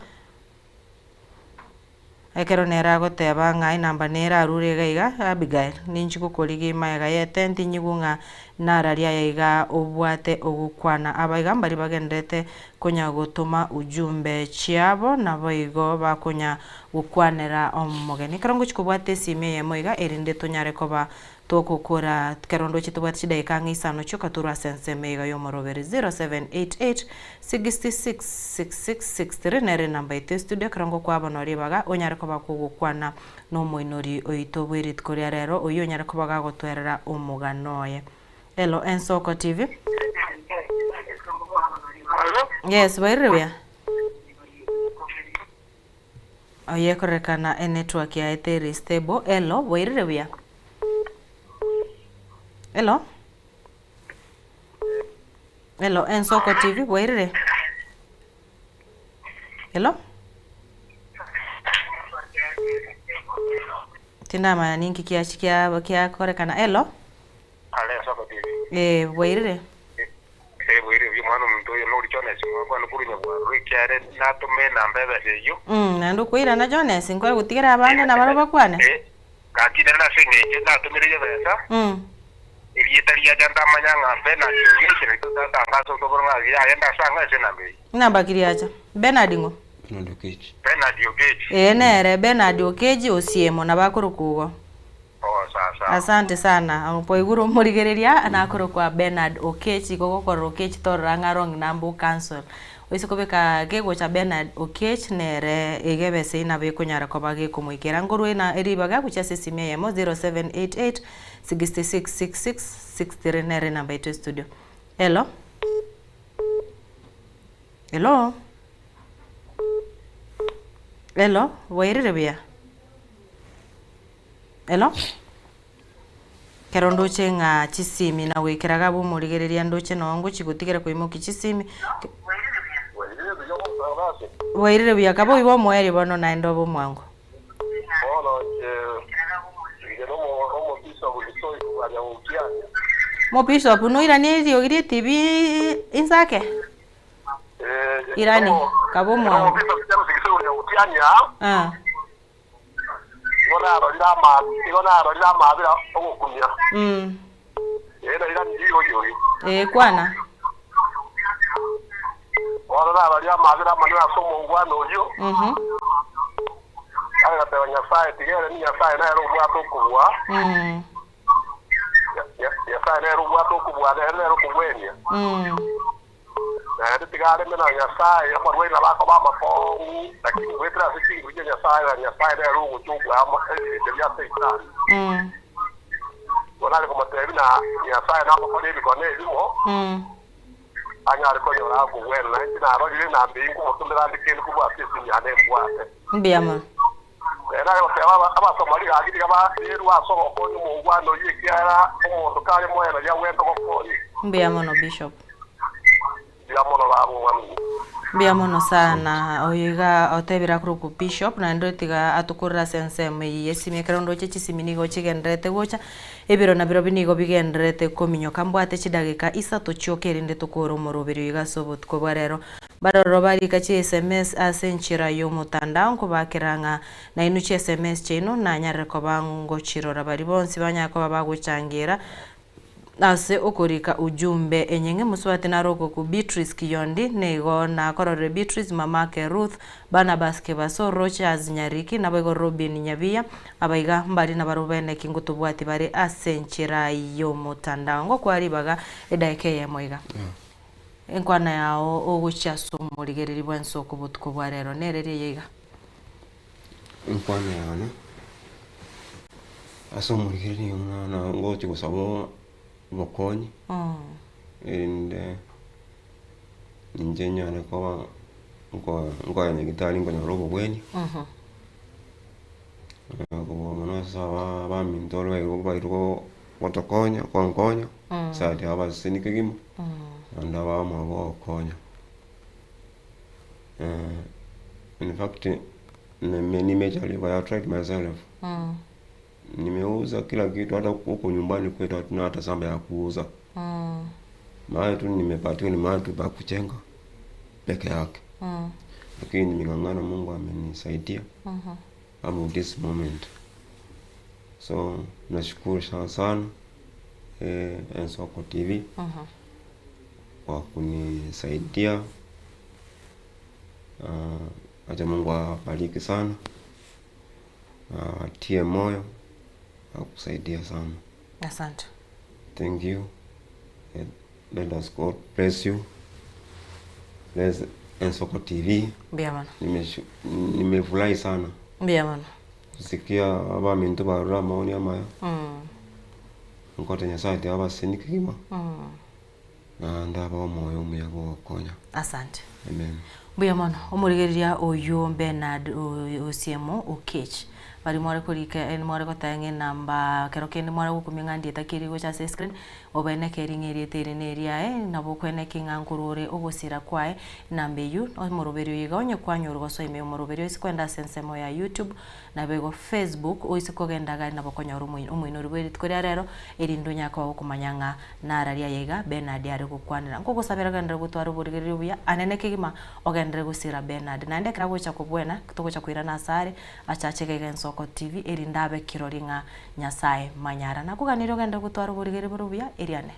Ekero nere agoteba ng'a enamba nere arure iga iga, Abigail, ninchi gokorigia magega y'etenti nyigwe ng'a nararia aya iga obwate ogokwana. Aba iga mbaria bagendererete konya gotoma ujumbe chiabo, naboigo bakonya gokwanera omogeni. Ekero ngochia kobwata esimi eyemo iga, erinde tonyare koba Togokora kero ndoche tobwate chidaeka ang'e isano chioka torwe ase ensemo iga y'omoroberi 0788 66 66 63 nere enamba yaito estudio ekero ngokoa bono ribaga onyare koba kogokwana nomoinori oito bwe rituko ria rero oyio onyare koba gagotwerera omogano oye. Hello Ensoko TV. Yes, bwairire buya? Oye ekorerekana enetwork yaye teri stable. Hello, bwairire buya? Hello? Hello, Ensoko TV, bwairire? Hello? Tindamanya ninki kiachi kia kiakorekana. Hello? Are Ensoko TV. Eh, bwairire? Ee, boire buya omwana omonto oyo nori Jones mwakwane korwa nyabwaro, ekiagera natome enamba ebesa eyio. Naende okoirana Jones, nkore gotigera abande nabarabwo bakwane? Ee, gaki nere nase eng'encho natomereirie ebesa, erieta riacha ntamanya ng'a Bernard Ogechi, naintwe tatangasa otobore ng'a yaya ndase ang'e ase enamba eyio. Enamba ki riacha? Bernard ng'o? Bernard Okechi. Bernard Okechi. Ee, nere Bernard Okechi Osiemo, nabo akorokwa igo. Oh, sawa sawa. Asante sana. Kwaigure omorigereria nakorokwa Bernard Okech igo gokorora Okech torora ng'a wrong number o cancel. Oise kobeka kegocha Bernard Okech nere iga ebesa eyio nabo ekonyara koba gekomoikera. Nkorwe na ribaga gochia ase esimi eyemo 0788 66 66 63 nere enamba yaito estudio. Hello. Hello. Hello, bwairire buya? Hello? Ekero ndoche ng'a chisimi na goikera iga abwo omorigereria ndoche noo ngochia gotigera koimokia chisimi. Bwairire buya kabe oibe omoerio bono naende obe omwango. Omobishop noiranie eriogi ria etibi inse ake? Irani, kabe omwango. Ah. Igo narorire ama, igo narorire amabera ogokumia. Ee, nairanirie rigori oyo. Ee, kwana. Bono narorire amabera amanene ase omongwana oyio. Agateba, Nyasae, tiga ere ni Nyasae nere obwate okobua. Nyasae nere obwate okobua, nere nere okogwenia. Naende tiga areme na Nyasae, amarwaire nabo akoba amakong'u, lakini goetera ase chinguru chia Nyasae, na Nyasae nere ogocha okoa ebirecha bia Saitani. Igo nare komotebia na Nyasae namokore ebikone ebimo, anyare konyora akogwena. Na inche narorire enamba eyio nkomotomera ande kende korwa ase esimi yane embwate. Mbuya mono. Nere nare goteba abasomori gaki tiga barerwe ase ogokonya omongwana oyio, ekiagera omonto kare moyo nario agwete gokonya. Mbuya mono Bishop. Mbuya mono baba omwana ominto. Mbuya mono sana oyo iga otebire akorokwa Bishop naende tiga atokorere ase ensemo eye ya esimi ekero ndoche chisimi nigo chigendererete gocha ebiro na birobio nigo bigendererete kominyoka mbwate chidageka isato chioka erinde tokore omoroberi oyo iga ase obotuko bwa rero. Baroro barika chi sms ase enchera ya omotandao nkobakera ng'a nainwe chi sms chiaino nanyarire koba ngochirora baria bonsi banyare koba bagochangera Ase okorika ujumbe enyeng'e mosubati naro okoku Beatrice Kiyondi nigo nakororire Beatrice, mamake Ruth, Barnabas Kebaso, Rochas Nyariki naboigo Robin Nyabiya, abaiga mbari nabarobwo bene ki ngotobwati bare ase enchera y'omotandao. Ngokoa ribaga edaika eyemo iga. Enkwana yao ogochia ase omorigereri bw'ensoko botuko bwa rero nereri eye iga. Enkwana yane ase omorigereria ng'a ngochia gosaba obokonyi, erinde inche nyare koba nko nkoya nyagetari nkonyora obobweni, kobua mono ase aba abaminto baria bairwe gotokonya gonkonya, asante abaseseni kegima, naende abamwabo gokonya. In fact nimejaribu I have tried myself nimeuza kila kitu hata huko nyumbani kwetu hatuna hata shamba ya kuuza mahali tu nimepatiwa ni mahali tu pa kujenga peke yake lakini nimeng'ang'ana Mungu amenisaidia up to this moment so nashukuru sana sana eh, Ensoko TV kwa kunisaidia uh, acha Mungu awabariki sana awatie moyo akusaidia sana Asante. thank you let us God bless you bless Ensoko TV Mbuya mono. Nimeshu- nimefurahi sana Mbuya mono. kusikia abaminto barora amaoni amaya nkote Nyasaye tiga abaseni kegima naende abae omoyo omuya bwogokonya Asante. amen. Mbuya mono omorigereria oyio Bernard Osiemo Okech. Bari mware korika eh, mware goteba ng'a enamba kero kende mware gokumia ng'a ndieta ki eri gocha ase escreen, obaeneke eri ng'a erieta eri na eriaye, nabo okweneki ng'a nkorwa ore ogosira kwaye enamba eyio, omoroberi oyo iga onye kwanyorwa gosoa ime omoroberi oise kogenda ase ensemo ya YouTube, Naboigo Facebook, oise kogenda iga nabo okonyora omoinori bwe rituko ria rero, erinde onyare koba gokomanya ng'a nararia aye iga Bernard are gokwanera. Nkogosabera ogenderere gotwara oborigereria obuya anene kegima, ogenderere gosira Bernard. Naende ekero agocha kobwena, togocha koirana asare, achache iga iga Ensoko TV, erinde abe kirori ng'a Nyasaye manyara. Nakoganirie ogenderere gotwara oborigereria bore obuya, eriane.